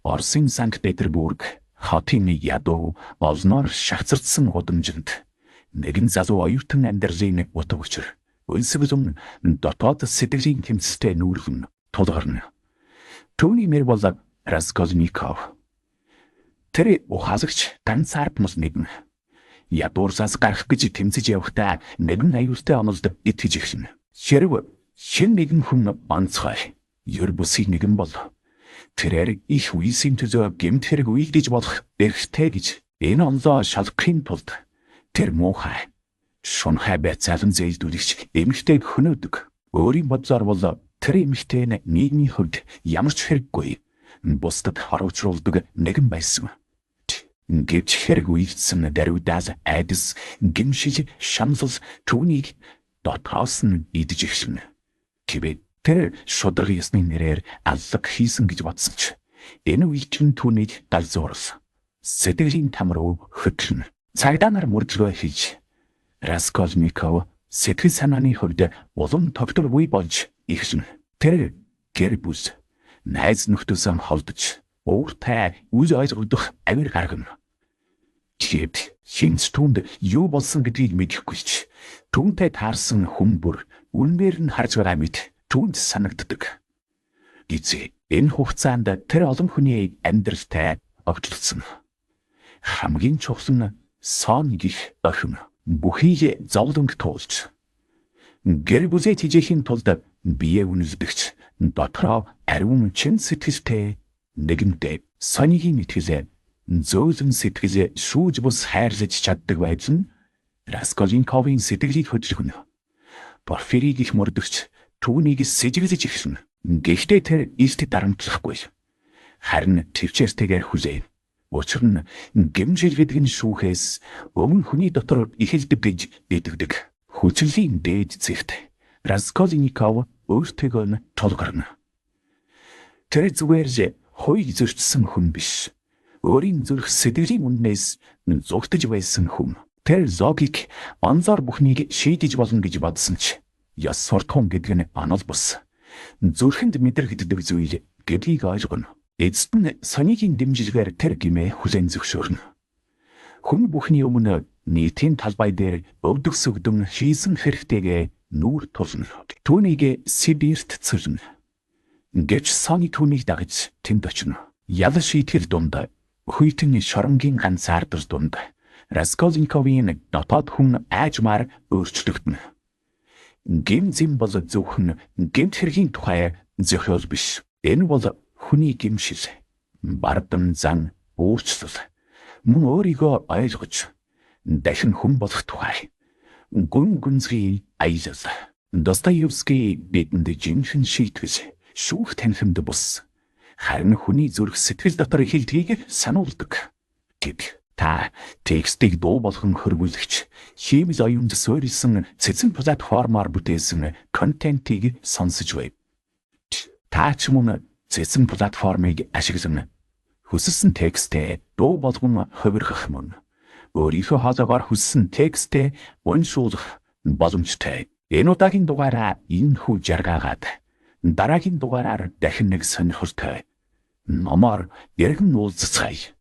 Оросын Санкт Петербург хотын ядуу олноор шахацрдсан гудамжинд нэгэн залуу оюутан амьдралын утга учир, өнсгөлөн дотоод сэтгэлийн тэмцэлтэй нүүрхэн тулгарна. Түүний нэр бол Раскольников. Тэр ухаалагч ганцаардмал нэгэн. Ядуурсаас гарах гэж тэмцэж явахдаа нэгэн аюултай онолд итгэж эхэлнэ. Хэрв хэн нэгэн хүн онцгой, ер бусын нэгэн бол тэрээр их үеийн төлөө гэмт хэрэг үйлдэж болох эрхтэй гэж энэ онолоо шалгахын тулд тэр муухай шунхай байцаалан зээлдүүлэгч эмэгтэйг хөнөөдөг. Өөрийн бодлоор бол тэр эмэгтэй нь нийгмийн хувьд ямар ч хэрэггүй бусдад харуулжруулдаг нэгэн байсан. Гэвч хэрэг үйлдсэн даруйдаас айдас, гэмшил, шаналл түүнийг дотроос нь идэж эхэлнэ. Гэвч тэр шударга ёсны нэрээр аллаг хийсэн гэж бодсон ч энэ үед нь түүнийг галзуурал сэтгэлийн там руу хөтлөнө. Цагдаа нар мөрдлөгөө хийж Раскольников сэтгэл санааны хувьд улам тогтворгүй болж эхэлнэ. Тэр гэр бүл, найз нөхдөсөө холдож ууртай үл ойлгогдох авир гаргана. Тэгэд хэн ч түүнд юу болсон гэдгийг мэдэхгүй ч түүнтэй таарсан хүн бүр үнмээр нь харж байгаа мэт түүнд санагддаг. Гэвч энэ хугацаанд тэр олон хүний амьдралтай огтлцсон. Хамгийн чухал нь Сони гэх охин бүхий зовлонг туулж гэр бүлээ тэжээхийн тулд бие үнэлдэгч дотроо ариун чин сэтгэлтэй нэгэнтэй Сонигийн итгэлээ зөөлөн сэтгэл шүүж бус хайрлаж чаддаг байдал нь Раскольниковын сэтгэлийг хөдөлгөнө. Порфирий гэх мөрдөгч түүнийг сэжиглэж эхэлнэ. Гэхдээ тэр илт дарамтлахгүй. Харин тэвчээртэйгээр хүлээн. Учир нь гэмшил гэдэг нь шүүхээс өмнө хүний дотор эхэлдэг гэж итгэдэг. Хүчлийн дээд зэгт Раскольников өөртөөгөө нь тулгарна. Тэр зүгээр л хуй зөрчсөн хүн биш. Өөрийн зүрх сэтгэлийн үннээс зугтаж байсан хүн. Тэр логик онцоор бүхнийг шийдэж болно гэж бодсон ч ёс суртахуун гэдэг нь онол бус. Зүрхэнд мэдрэгддэг зүйл гэдгийг ойлгоно. Эцэст нь Сонигийн дэмжлэгээр тэр гэмээ хүлээн зөвшөөрнө. Хүн бүхний өмнө нийтийн талбай дээр өвдөг сүгдэн хийсэн хэрэгтэйгээ нүүр тулна. Түүнийг Сибирт цөлнө. Гэвч Сони түүнийг дагаж тэнд очино. Ял шийтгэл дунд хүйтэн шоронгийн ганцаардар дунд Раскольниковын дотоод хүн аажмаар өөрчлөгдөнө. Гэм зэм бол зөвхөн гэмт хэргийн тухай зохиол биш. Энэ бол хүний гэмшил, бардам зан, өөрчлөл, мөн өөрийгөө ойлгож дахин хүн болох тухай гүн гүнзгий аялал. Достоевский бидэнд жинхэнэ шийтгэл, шүүх танхимд бус харин хүний зүрх сэтгэл дотор эхэлдгийг сануулдаг. Тэд та текстийг дуу болгон хөрвүүлэгч хиймэл оюунд суурилсан цэцэн платформоор бүтээсэн контентийг сонсож байв. Та ч мөн цэцэн платформыг ашиглан хүссэн текстээ дуу болгон хувиргах мөн өөрийнхөө хоолойгоор хүссэн текстээ уншуулах боломжтой. Энэ удаагийн дугаараа энэхүү жаргаагаад дараагийн дугаараар дахин нэг сонирхолтой номоор эргэн уулзацгаая.